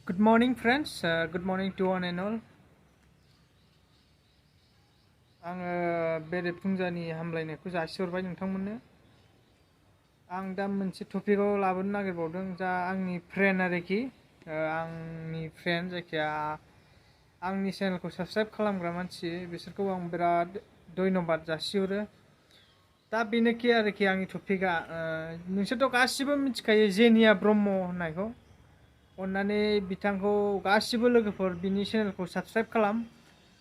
Good morning, friends. Good morning to one and all. आङो बेरे फुंजानि हामलायनायखौ जासिहरबाय नोंथांमोननो। आं दा मोनसे टपिकआव लाबोनो नागिरबावदों जा आंनि फ्रेन्ड आरोखि आंनि फ्रेन्ड जायखिया आंनि चेनेलखौ साबस्क्राइब खालामग्रा मानसि बिसोरखौ आं बिराद धन्यबाद जासिहरो। दा बेनोखि आरोखि आंनि टपिकआ नोंसोरथ' गासिबो मिथिखायो जेनिया ब्रह्म होननायखौ। अन्नानै बिथांखौ गासिबो लोगोफोर बिनि चेनेलखौ साबस्क्राइब खालाम।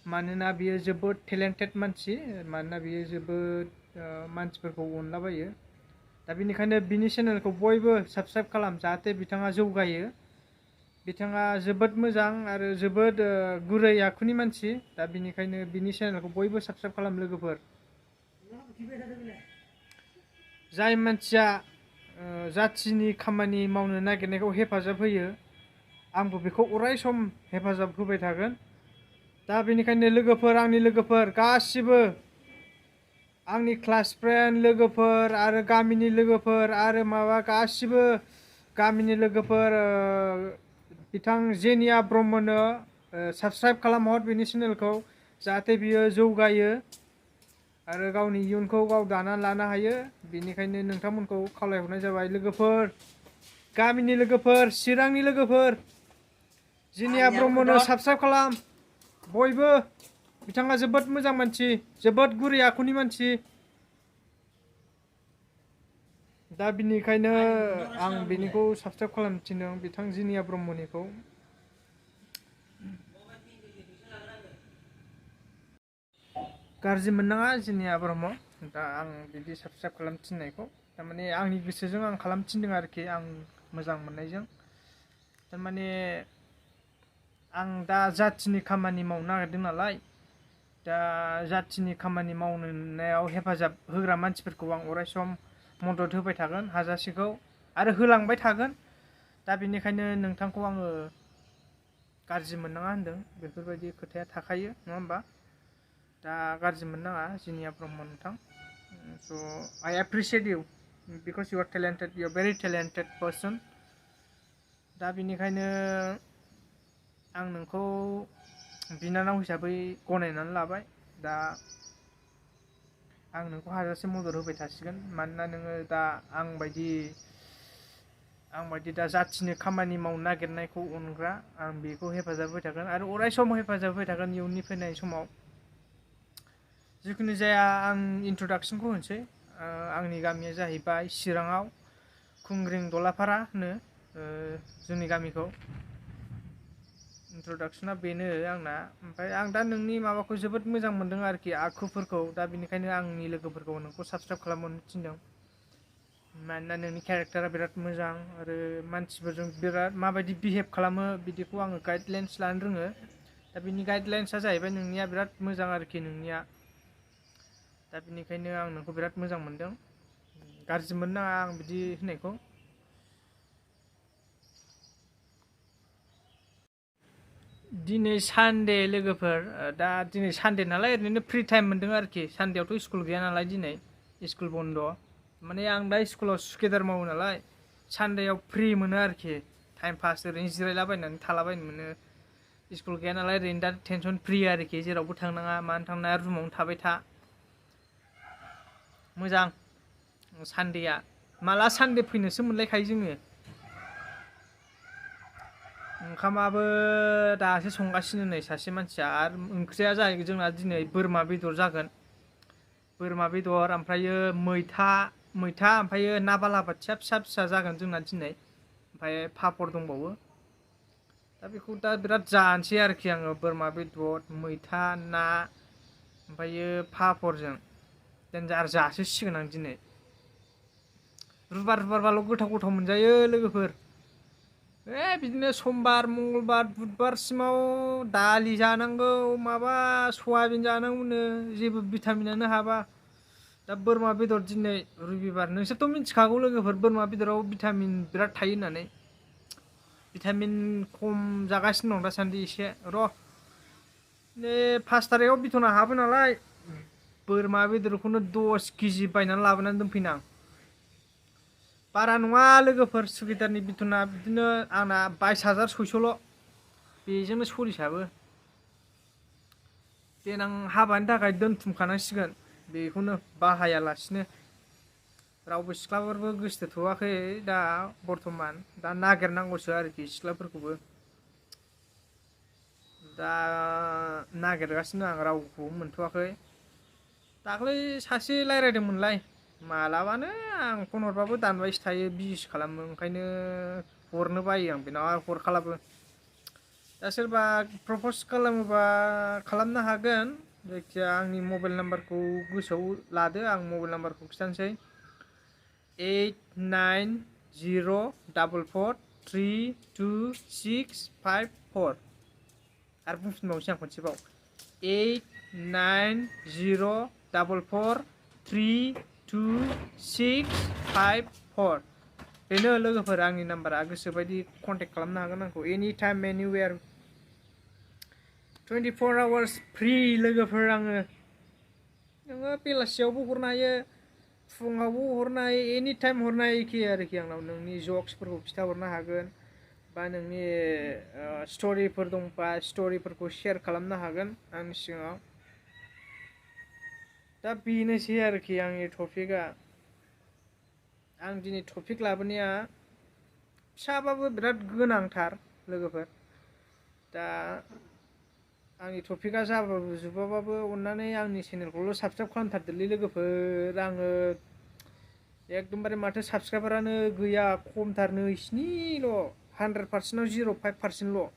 मानोना बियो जोबोद टेलेन्टेड मानसि, मानोना बियो जोबोद मानसिफोरखौ अनलाबायो। दा बेनिखायनो बिनि चेनेलखौ बयबो साबस्क्राइब खालाम जाहाथे बिथाङा जौगायो। बिथाङा जोबोद मोजां आरो जोबोद गुरै आखुनि मानसि। दा बेनिखायनो बिनि चेनेलखौ बयबो साबस्क्राइब खालाम लोगोफोर। जाय मानसिया जाथिनि खामानि मावनो नागिरनायखौ हेफाजाब होयो, आंबो बेखौ अराय सम हेफाजाब होबाय थागोन। दा बेनिखायनो लोगोफोर, आंनि लोगोफोर गासिबो आंनि क्लास फ्रेन्ड लोगोफोर आरो गामिनि लोगोफोर आरो गासिबो गामिनि लोगोफोर बिथां जेनिया ब्रह्मनो साबस्क्राइब खालामहर बिनि चेनेलखौ जाहाथे बियो जौगायो आरो गावनि इयुनखौ गाव दानानै लानो हायो। बेनिखायनो नोंथांमोनखौ खावलायहरनाय जाबाय लोगोफोर, गामिनि लोगोफोर, चिरांनि लोगोफोर, जेनिया ब्रह्मनो साबस्क्राइब खालाम बयबो। बिथाङा जोबोद मोजां मानसि, जोबोद गुरै आखुनि मानसि। दा बिनिखायनो आं बिनिखौ साबस्क्राइब खालामनो थिनदों, बिथां जेनिया ब्रह्मनिखौ। गाज्रि मोननाङा जेनिया ब्रह्म, दा आं बिदि साबस्क्राइब खालामनो थिननायखौ। थारमाने आंनि गोसोजों आं खालामनो थिनदों आरोखि, आं मोजां मोननायजों। थारमाने आं दा जाथिनि खामानि मावनो नागिरदों नालाय, दा जाथिनि खामानि मावनायाव हेफाजाब होग्रा मानसिफोरखौ आं अराय सम मदद होबाय थागोन हाजासेखौ आरो होलांबाय थागोन। दा बेनिखायनो नोंथांखौ आङो गाज्रि मोननाङा होनदों, बेफोरबायदि खोथाया थाखायो नङा होमबा। दा गाज्रि मोननाङा जेनिया ब्रह्म नोंथां। So' I appreciate you because you are talented, you are very talented person. दा बेनिखायनो आं नोंखौ बिनानाव हिसाबै गनायनानै लाबाय। दा आं नोंखौ हाजासे मदद होबाय थासिगोन, मानोना नोङो दा आंबायदि दा जाथिनि खामानि मावनो नागिरनायखौ अनग्रा, आं बेखौ हेफाजाब होबाय थागोन आरो अराय सम हेफाजाब होबाय थागोन इयुननि फैनाय समाव। जिखुनु जाया आं इन्ट्रडाक्सनखौ होनोसै। आंनि गामिया जाहैबाय चिराङाव खुंग्रिं दलापारा होनो जोंनि गामिखौ। इन्ट्रडाक्सना बेनो आंना। ओमफ्राय आं दा नोंनि माबाखौ जोबोद मोजां मोनदों आरोखि, आखुफोरखौ। दा बेनिखायनो आंनि लोगोफोरखौ नोंखौ साबस्क्राइब खालामहरनो थिनदों। मानोना नोंनि केरेक्टारा बिराद मोजां आरो मानसिफोरजों बिराद माबायदि बिहेभ खालामो बिदिखौ आङो गाइडलाइन्स लानो रोङो। दा बिनि गाइडलाइन्सआ जाहैबाय नोंनिया बिराद मोजां आरोखि नोंनिया। दा बेनिखायनो आं नोंखौ बिराद मोजां मोनदों। गाज्रि मोननो नाङा आं बिदि होननायखौ। दिनै सानडे लोगोफोर, दा दिनै सानडे नालाय ओरैनो फ्रि टाइम मोनदों आरोखि। सानडेआवथ' स्कुल गैया नालाय, दिनै स्कुल बन्द'। माने आं दा स्कुलाव सुकेदार मावो नालाय, सानडेआव फ्रि मोनो आरोखि। टाइम पास ओरैनो जिरायलाबायनानै थालाबायनो मोनो। स्कुल गैया नालाय ओरैनो दा टेनसन फ्रि आरोखि, जेरावबो थांनाङा मानो थांनाङा, रुमावनो थाबाय था। मोजां सानडेआ, माला सानडे फैनोसो मोनलायखायो जोङो। ओंखामाबो दासो संगासिनो नै सासे मानसिया, आरो ओंख्रिया जाहैबाय जोंना दिनै बोरमा बेदर जागोन। बोरमा बेदर ओमफ्रायो मैथा ओमफ्रायो ना बालाबाथिया फिसा फिसा जागोन जोंना दिनै। ओमफ्राय पापर दंबावो। दा बेखौ दा बिराद जानोसै आरोखि आङो, बोरमा बेदर, मैथा, ना ओमफ्रायो पापरजों देनजार जासोसिगोन आं दिनै। रुबारबाल' गोथाव गोथाव मोनजायो लोगोफोर। बिदिनो समबार, मंगलबार, बुधबारसिमाव दालि जानांगौ, माबा सयाबिन जानांगौनो, जेबो भिटामिनानो हाबा। दा बोरमा बेदर दिनै रबिबार, नोंसोरथ' मिथिखागौ लोगोफोर बोरमा बेदराव भिटामिन बिराद थायो होननानै। भिटामिन खम जागासिनो दं दासान्दि एसे। र' 5 तारिखआव बेथना हाबो नालाय, बोरमा बेदरखौनो 10 केजि बायनानै लाबोनानै दोनफैनो आं। बारा नङा लोगोफोर, सुकिदारनि बेथना बिदिनो आंना 22,600ल'। बेजोंनो सलिसाबो देनां हाबानि थाखाय दोनथुमखानांसिगोन बेखौनो बाहायालासिनो रावबो सिख्लाफोरबो गोसोथोथ'वाखै दा बर्थमान दा नागिरनांगौसो आरोखि सिख्लाफोरखौबो दा नागिरगासिनो आं रावखौबो मोनथ'वाखै दाख्लै सासे रायज्लायदोंमोनलाय मालाबानो आं फन हरबाबो दानबायसो थायो बिजिसो खालामो ओंखायनो हरनो बायो आं बेनाव हरखालाबो दा सोरबा प्रप'ज खालामोबा खालामनो हागोन जायखिजाया आंनि मबाइल नाम्बारखौ गोसोआव लादो आं मबाइल नाम्बारखौ खिथानोसै 8904443264 आरो बुंफिनबावनोसै आं खनसेबाव 8904443264 बेनो लोगोफोर आंनि नाम्बारा गोसोबायदि कन्टेक्ट खालामनो हागोन आंखौ एनि टाइम एनिवेयार 24 आवार्स फ्रि लोगोफोर आङो नोङो बेलासियावबो हरनो हायो फुङावबो हरनो हायो एनि टाइम हरनो हायो एखे आरोखि आंनाव नोंनि जक्सफोरखौ खिथाहरनो हागोन बा नोंनि स्ट'रिफोर दंबा स्ट'रिफोरखौ शेयार खालामनो हागोन आंनि सिगाङाव दा बेनोसै आरोखि आंनि टपिकआ आं दिनै टपिक लाबोनाया फिसाबाबो बिराद गोनांथार लोगोफोर दा आंनि टपिकआ जाबाबो जुबाबाबो अन्नानै आंनि चेनेलखौल' साबसक्राइब खालामथारदोलै लोगोफोर आङो एकदमबारे माथो साबसक्राइबारानो गैया खमथार नैस्निल' 100%आव 0.5%ल'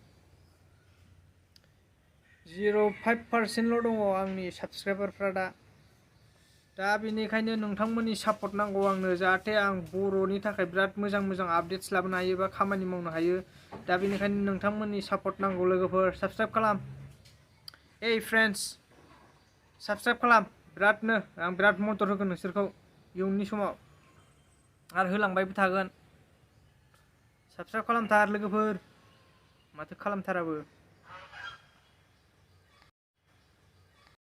0.5%ल' दङ आंनि साबसक्राइबारफ्रा दा बेनिखायनो नोंथांमोननि सापर्ट नांगौ आंनो जाहाथे आं बर'नि थाखाय बिराद मोजां मोजां आपडेट्स लाबोनो हायो बा खामानि मावनो हायो दा बेनिखायनो नोंथांमोननि सापर्ट नांगौ लोगोफोर साबसक्राइब खालाम Hey friends साबसक्राइब खालाम बिरादनो आं बिराद मदद होगोन नोंसोरखौ इयुननि समाव आरो होलांबायबो थागोन साबसक्राइब खालामथार लोगोफोर माथो खालामथाराबो